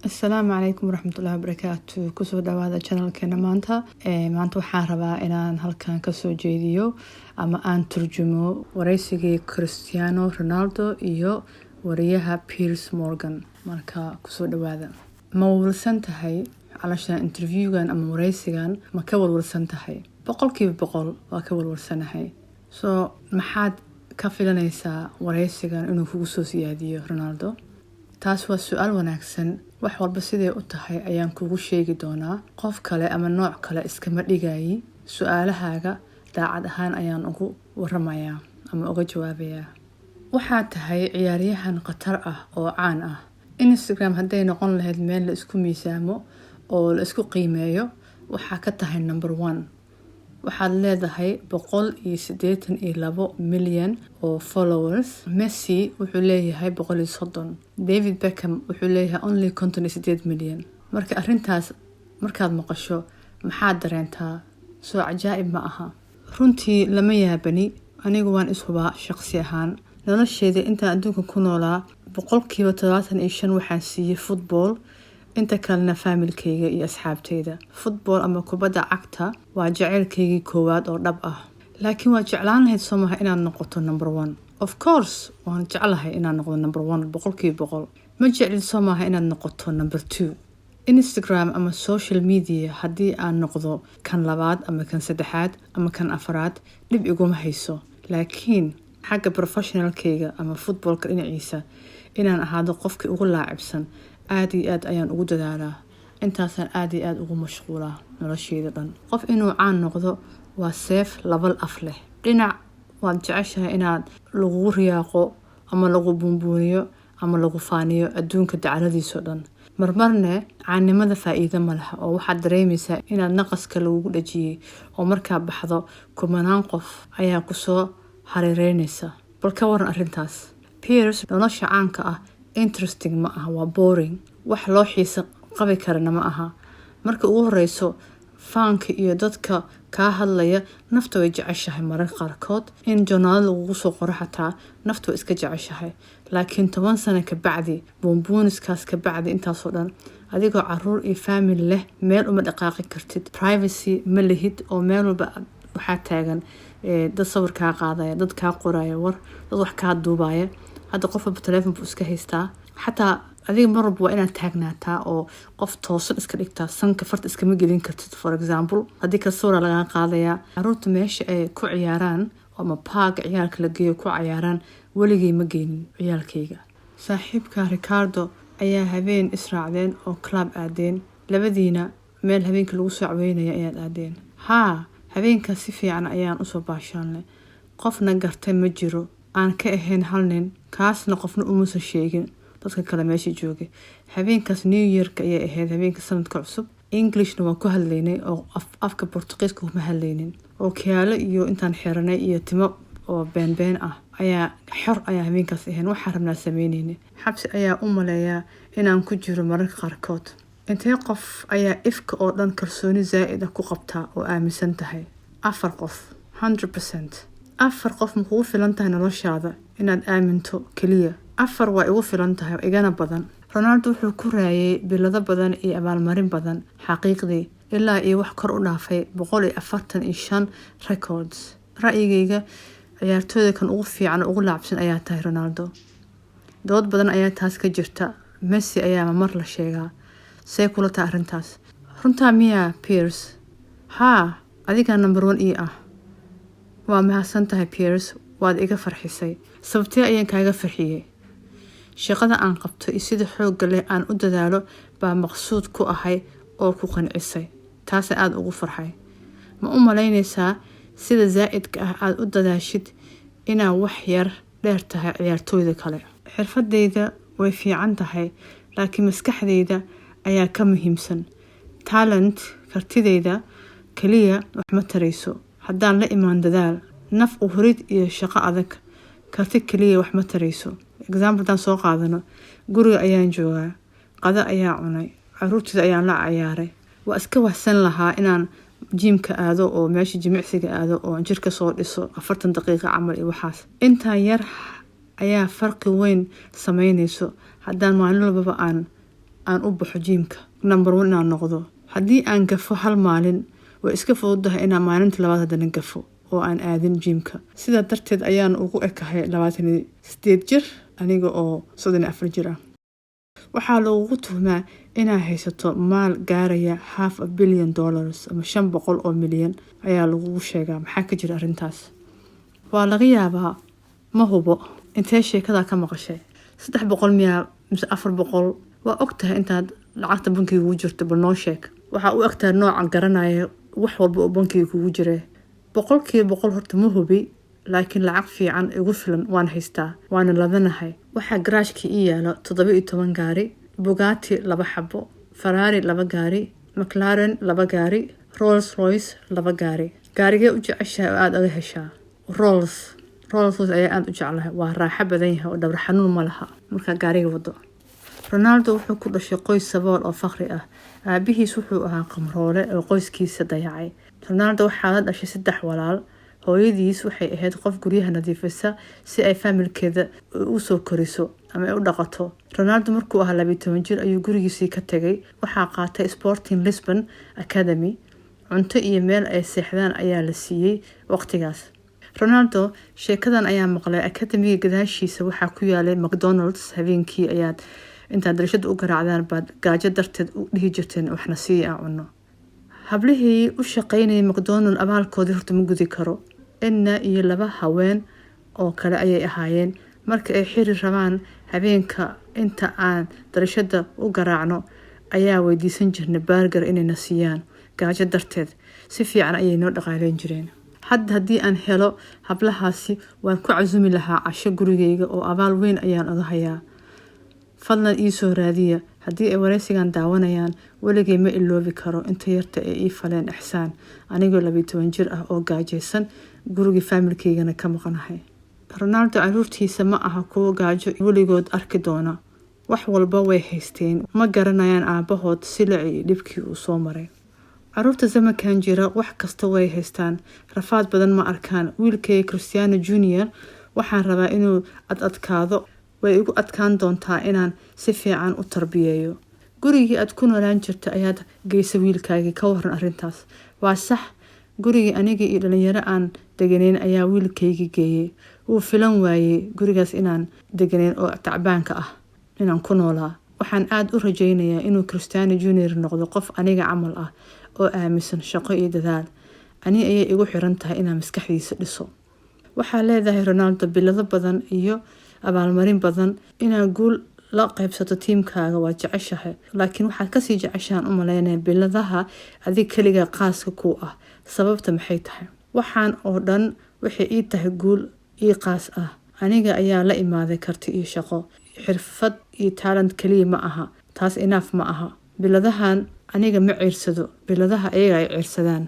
Asalaamu calaykum waraxmatullahi wabarakaatu. Kusoo dhawaada channelkeena. Maanta waxaan rabaa inaan halkan kasoo jeediyo ama aan turjumo wareysigii Cristiano Ronaldo iyo wariyaha Piers Morgan. Marka kusoo dhawaada. Ma walwalsan tahay calashaan interviewgan ama wareysigan? Ma ka walwalsan tahay? 100% waa ka walwalsanahay. So maxaad ka filanaysaa wareysigan inuu kugu soo siyaadiyo Ronaldo? Taas waa su-aal wanaagsan. Wax walba siday u tahay ayaan kugu sheegi doonaa. Qof kale ama nooc kale iskama dhigayi. Su-aalahaaga daacad ahaan ayaan ugu waramayaa ama uga jawaabayaa. Waxaad tahay ciyaaryahan khatar ah oo caan ah. Instagram hadday noqon lahayd meel la isku miisaamo oo la isku qiimeeyo, waxaa ka tahay number one. Waxaad leedahay 182 milyan oo followers. Messi wuxuu leeyahay 130. David Beckham wuxuu leeyahay only 58 milyan. Marka arrintaas markaad maqasho, maxaad dareentaa? Soo cajaa'ib ma aha? Runtii lama yaabani. Anigu waan ishubaa shaqsi ahaan. Nolosheeda intaan adduunka ku noolaa, 75% waxaan siiyey football, inta kalena faamilkayga iyo asxaabteyda. Football ama kubadda cagta waa jaceylkaygii koowaad oo dhab ah. Laakiin waa jeclaan lahayd, soo maha, inaad noqoto number one? Of course, waan jeclahay inaan noqdo number one, 100%. Ma jeclid, soo maaha, inaad noqoto number two? Instagram ama social media haddii aan noqdo kan labaad ama kan saddexaad ama kan afraad, dhib iguma hayso. Laakiin xagga professionalkayga ama footballka dhinaciisa, inaan ahaado qofkii ugu laacibsan, aada iyo aad ayaan ugu dadaalaa. Intaasaan aada iyo aada ugu mashquulaa nolosheyda dhan. Qof inuu caan noqdo waa seef laba af leh. Dhinac waad jeceshahay inaad lagugu riyaaqo ama lagu buunbuuniyo ama lagu faaniyo adduunka dacaladiisoo dhan. Marmarne caannimada faa-iido ma laha, oo waxaad dareemaysaa inaad naqaska lagugu dhajiyey, oo markaa baxdo kumanaan qof ayaa kusoo hareereynaysa. Bal ka waran arrintaas, Piers? Nolosha caanka ah interesting ma aha, waa boring. Wax loo xiisa qabi karana ma aha. Marka ugu horeyso, faanka iyo dadka kaa hadlaya nafta way jeceshahay. Mararka qaarkood in joornaalo lagugu soo qoro xataa nafta way iska jeceshahay. Laakiin 10 sano kabacdi, buunbuuniskaas kabacdi, intaasoo dhan adigoo caruur iyo family leh, meel uma dhaqaaqi kartid. Privacy ma lihid, oo meel walba waxaa taagan dad sawir kaa qaadaya, dad kaa qoraya war, dad wax kaa duubaya. Hadda qof walba teleefon buu iska haystaa. Xataa adiga mar walba waa inaad taagnaataa oo qof toosan iska dhigtaa. Sanka farta iskama gelin kartid, for example, haddii kale sawira lagaa qaadayaa. Caruurta meesha ay ku ciyaaraan ama parkga ciyaalka la geeyo ku cayaaraan, weligay ma geynin ciyaalkayga. Saaxiibka Ricardo ayaa habeen israacdeen oo club aadeen. Labadiina meel habeenka lagu soo caweynaya ayaad aadeen. Haa, habeenkaas si fiican ayaan usoo baashaanlay. Qofna gartay ma jiro aan ka ahayn hal nin. Kaasna qofna umuusan sheegin dadka kale meesha joogay. Habeenkaas New Yearka ayay ahayd, habeenka sanadka cusub. Englishna waan ku hadlaynay oo afka Bortuqiiska kuma hadlaynin. Oo kiyaalo iyo intaan xiranay iyo timo oo beenbeen ah ayaa xor ayaa habeenkaas ahayn. Waxaan rabnaa sameyneyna. Xabsi ayaa u maleeyaa inaan ku jiro mararka qaarkood. Intee qof ayaa ifka oo dhan kalsooni zaa'id ah ku qabtaa oo aaminsan tahay? Afar qof, 100%. Afar qof ma kugu filan tahay noloshaada inaad aaminto keliya? Afar waa igu filan tahay, igana badan. Ronaldo wuxuu ku raayay bilado badan iyo abaalmarin badan. Xaqiiqdii, ilaa iyo wax kor u dhaafay 145 records. Ra'yigayga, ciyaartooyda kan ugu fiican oo ugu laacibsan ayaa tahay Ronaldo. Dood badan ayaa taas ka jirta. Messi ayaaba mar la sheegaa. See kula tahay arrintaas? Runtaa miyaa, Piers? Haa, adigaa number one ii ah. Waa mahadsan tahay, Piers, waad iga farxisay. Sababtee ayaan kaaga farxiyey? Shaqada aan qabto iyo sida xoogga leh aan u dadaalo baa maqsuud ku ahay oo ku qancisay. Taasa aada ugu farxay. Ma u malaynaysaa sida zaa'idka ah aada u dadaashid inaa wax yar dheer tahay ciyaartooyda kale? Xirfadeyda way fiican tahay, laakiin maskaxdeyda ayaa ka muhiimsan. Talent, kartideyda kaliya wax ma tarayso haddaan la imaan dadaal, naf u hurid iyo shaqo adag. Karti kaliya wax ma tarayso. Example haddaan soo qaadano, guriga ayaan joogaa, qado ayaa cunay, caruurteyda ayaan la cayaaray. Waa iska wahsan lahaa inaan gymka aado oo meesha jimicsiga aado oo jirka soo dhiso 40 daqiiqa camal iyo waxaas. Intaa yar ayaa farqi weyn sameyneyso haddaan maalin walbaba aan Aan u baxo gym-ka, number one inaan noqdo. Haddii aan gafo hal maalin, way iska fududahay inaan maalinta labaad haddana gafo oo aan aadin gym-ka. Sidaa darteed ayaan ugu ekahay 28 jir aniga oo 34 jir ah. Waxaa lagugu tuhmaa inaa haysato maal gaaraya half a billion dollars ama 500 oo milyan ayaa lagugu sheegaa. Maxaa ka jira arrintaas? Waa laga yaabaa, ma hubo. Intee sheekadaa ka maqashay? 300 miyaa mise 400? Waa og tahay intaad lacagta bankiga kugu jirto? Bal noo sheeg. Waxaa u egtahay noocan garanaya wax walba oo bankiga kugu jira. 100% horta ma hubi, laakiin lacag fiican igu filan waan haystaa, waana ladanahay. Waxaa garaashka ii yaalo 17 gaari: Bugatti laba xabo, Ferrari laba gaari, McLaren laba gaari, Rolls Royce laba gaari. Gaarigee u jeceshahay oo aada oga heshaa? Rolls Royce ayaa aada u jeclahay. Waa raaxo badan yahay oo dhabar xanuun ma laha markaa gaariga wado. Ronaldo wuxuu ku dhashay qoys sabool oo faqri ah. Aabihiis wuxuu ahaa qamroole oo qoyskiisa dayacay. Ronaldo waxaa la dhashay saddex walaal. Hooyadiis waxay ahayd qof guryaha nadiifisa si ay faamilkeeda usoo koriso ama ay u dhaqato. Ronaldo markuu ahaa 12 jir ayuu gurigiisii ka tegay. Waxaa qaatay Sporting Lisbon Academy. Cunto iyo meel ay seexdaan ayaa la siiyey waqtigaas. Ronaldo sheekadan ayaa maqlay: academy-ga gadaashiisa waxaa ku yaalay McDonald's. Habeenkii ayaad intaad darashada u garaacdaan baad gaajo darteed u dhihi jirteen, "Waxna sii aan cunno." Hablihii u shaqeynayay McDonald abaalkoodii horta ma gudi karo. Edna iyo laba haween oo kale ayay ahaayeen. Marka ay xiri rabaan habeenka, inta aan darashada u garaacno ayaa weydiisan jirnay burger inayna siiyaan gaajo darteed. Si fiican ayay noo dhaqaaleyn jireen. Hadda haddii aan helo hablahaasi, waan ku casumi lahaa casho gurigeyga oo abaal weyn ayaan oga hayaa. Fadlan iisoo raadiya haddii ay wareysigan daawanayaan. Weligay ma iloobi karo inta yarta ee ii faleen ixsaan, anigoo 12 jir ah oo gaajaysan, gurigii faamilkeygana ka maqanahay. Ronaldo caruurtiisa ma aha kuwo gaajo weligood arki doona. Wax walba way haysteen. Ma garanayaan aabahood silici iyo dhibkii uu soo maray. Caruurta zamankan jira wax kasta way haystaan, rafaad badan ma arkaan. Wiilkayga Cristiano Junior waxaan rabaa inuu ad adkaado. Way igu adkaan doontaa inaan si fiican u tarbiyeeyo. Gurigii aad ku noolaan jirta ayaad geysa wiilkaagii, ka waran arrintaas? Waa sax. Gurigii anigii iyo dhalinyaro aan deganeyn ayaa wiilkaygii geeyey. Wuu filan waayey gurigaas inaan deganeyn oo tacbaanka ah inaan ku noolaa. Waxaan aada u rajeynayaa inuu Cristiano Junior noqdo qof aniga camal ah oo aaminsan shaqo iyo dadaal. Ani ayay igu xiran tahay inaan maskaxdiisa dhiso. Waxaa leedahay Ronaldo bilado badan iyo abaalmarin badan. Inaad guul la qaybsato tiimkaaga waa jeceshahay, laakiin waxaad kasii jeceshahan u maleynaya biladaha adig keliga qaaska ku ah. Sababta maxay tahay? Waxaan oo dhan waxay ii tahay guul ii qaas ah. Aniga ayaa la imaaday karti iyo shaqo. Xirfad iyo talent kaliya ma aha, taas enough ma aha. Biladahan aniga ma ciirsado, biladaha ayaga ay ciirsadaan.